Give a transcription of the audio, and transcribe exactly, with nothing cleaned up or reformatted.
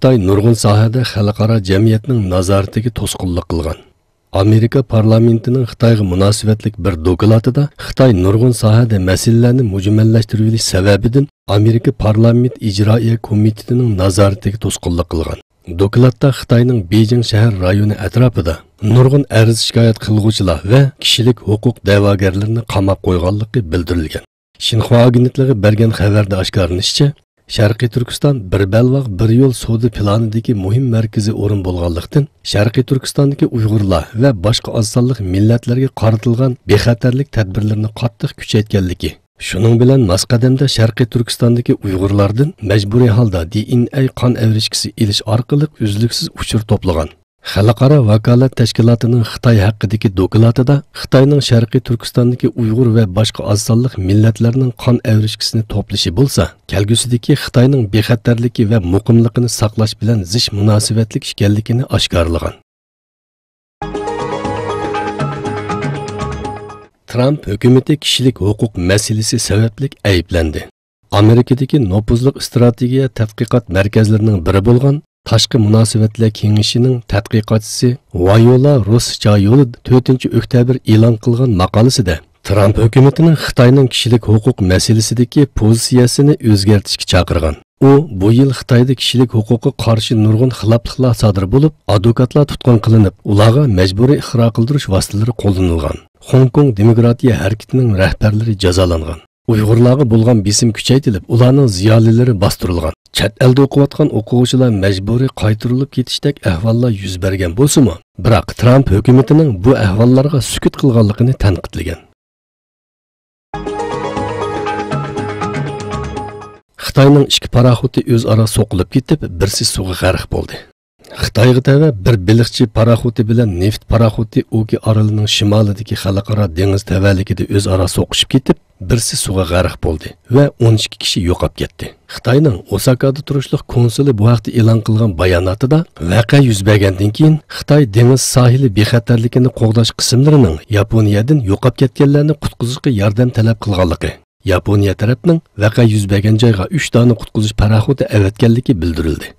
خىتاي نۇرغۇن ساھەدە خەلقئارا جەمئىيەتنىڭ نازارىتىگە توسقۇنلۇق قىلغان. ئامېرىكا پارلامېنتىنىڭ خىتايغا مۇناسىۋەتلىك بىر دوكلاتىدا خىتاي نۇرغۇن ساھەدە مەسىلىلەرنى مۇجمەللەشتۈرۈۋېلىش سەۋەبىدىن ئامېرىكا پارلامېنت ئىجرائىيە كومىتېتىنىڭ نازارىتىگە توسقۇنلۇق قىلغان. دوكلاتتا خىتاينىڭ بېيجىڭ شەھەر رايونى ئەتراپىدا نۇرغۇن ئەرز-شىكايەت قىلغۇچىلار ۋە كىشىلىك ھوقۇق دەۋاگەرلىرىنى قاماپ قويغانلىقى بىلدۈرۈلگەن. شىنخۇا ئاگېنتلىقى بەرگەن خەۋەردە ئاشكارىلىنىشىچە، شەرقىي تۈركىستان بىر بەلباغ، بىر يول سودا پىلانىدىكى مۇھىم مەركىزىي ئورۇن بولغانلىقتىن، شەرقىي تۈركىستاندىكى ئۇيغۇرلار ۋە باشقا ئاز سانلىق مىللەتلەرگە قارىتىلغان بىخەتەرلىك تەدبىرلىرىنى قاتتىق كۈچەيتكەنلىكى، شۇنىڭ بىلەن ماس قەدەمدە شەرقىي تۈركىستاندىكى ئۇيغۇرلاردىن مەجبۇرىي ھالدا دى ئېن ئەي قان ئەۋرىشكىسى ئېلىش ئارقىلىق ئۈزلۈكسىز ئۇچۇر توپلىغان خەلقئارا ۋاكالەت تەشكىلاتىنىڭ خىتاي ھەققىدىكى دوكلاتىدا خىتاينىڭ شەرقىي تۈركىستاندىكى ئۇيغۇر ۋە باشقا ئاز سانلىق مىللەتلەرنىڭ قان ئەۋرىشكىسىنى توپلىشى بولسا، كەلگۈسىدىكى خىتاينىڭ بىخەتەرلىكى ۋە مۇقىملىقىنى ساقلاش بىلەن زىچ مۇناسىۋەتلىك ئىكەنلىكىنى ئاشكارىلىغان. ترامپ ھۆكۈمىتى كىشىلىك ھوقۇق مەسىلىسى سەۋەبلىك ئەيىبلەندى. ئامېرىكىدىكى نوپۇزلۇق ئىستراتېگىيە تەتقىقات مەركەزلىرىنىڭ بىرى بولغان تاشقى مۇناسىۋەتلەر كېڭىشىنىڭ تەتقىقاتچىسى ۋايولا روسچايولد تۆتىنچى ئۆكتەبىر ئېلان قىلغان ماقالىسىدە، ترامپ ھۆكۈمىتىنىڭ خىتاينىڭ كىشىلىك ھوقۇق مەسىلىسىدىكى پوزىتسىيەسىنى ئۆزگەرتىشكە چاقىرغان. ئۇ بۇ يىل خىتايدا كىشىلىك ھوقۇققا قارشى نۇرغۇن خىلاپلىقلار سادىر بولۇپ، ئادۋوكاتلار تۇتقۇن قىلىنىپ، ئۇلارغا مەجبۇرىي ئىقرار قىلدۇرۇش ۋاسىتىلىرى قوللىنىلغان. خوڭكوڭ دېموكراتىيە ھەرىكىتىنىڭ رەھبەرلىرى جازالانغان. ئۇيغۇرلارغا بولغان بېسىم كۈچەيتىلىپ، ئۇلارنىڭ زىيالىيلىرى باستۇرۇلغان. چەت ئەلدە ئوقۇۋاتقان ئوقۇغۇچىلار مەجبۇرىي قايتۇرۇلۇپ كېتىشتەك ئەھۋاللار يۈز بەرگەن بولسىمۇ، بىراق ترامپ ھۆكۈمىتىنىڭ بۇ ئەھۋاللارغا سۈكۈت قىلغانلىقىنى تەنقىدلىگەن. خىتاينىڭ ئىككى پاراخوتى ئۆزئارا سوقۇلۇپ كېتىپ، بىرسى سۇغا غەرق بولدى. خىتايغا تەۋە بىر بېلىقچى پاراخوتى بىلەن نېفىت پاراخوتى ئوكى ئارىلىنىڭ شىمالىدىكى خەلقئارا دېڭىز تەۋەلىكىدە ئۆزئارا سوقۇشۇپ كېتىپ، بىرسى سۇغا غەرق بولدى ۋە ئون ئىككى كىشى يوقاپ كەتتى. خىتاينىڭ ئوساكادا تۇرۇشلۇق كونسۇلى بۇ ھەقتە ئېلان قىلغان باياناتىدا، ۋەقە يۈز بەرگەندىن كېيىن خىتاي دېڭىز ساھىلى بىخەتەرلىكىنى قوغداش قىسىملىرىنىڭ ياپونىيەدىن يوقاپ كەتكەنلەرنى قۇتقۇزۇشقا ياردەم تەلەپ قىلغانلىقى، ياپونىيە تەرەپنىڭ ۋەقە يۈز بەرگەن جايغا ئۈچ دانە قۇتقۇزۇش پاراخوتى ئەۋەتكەنلىكى بىلدۈرۈلدى.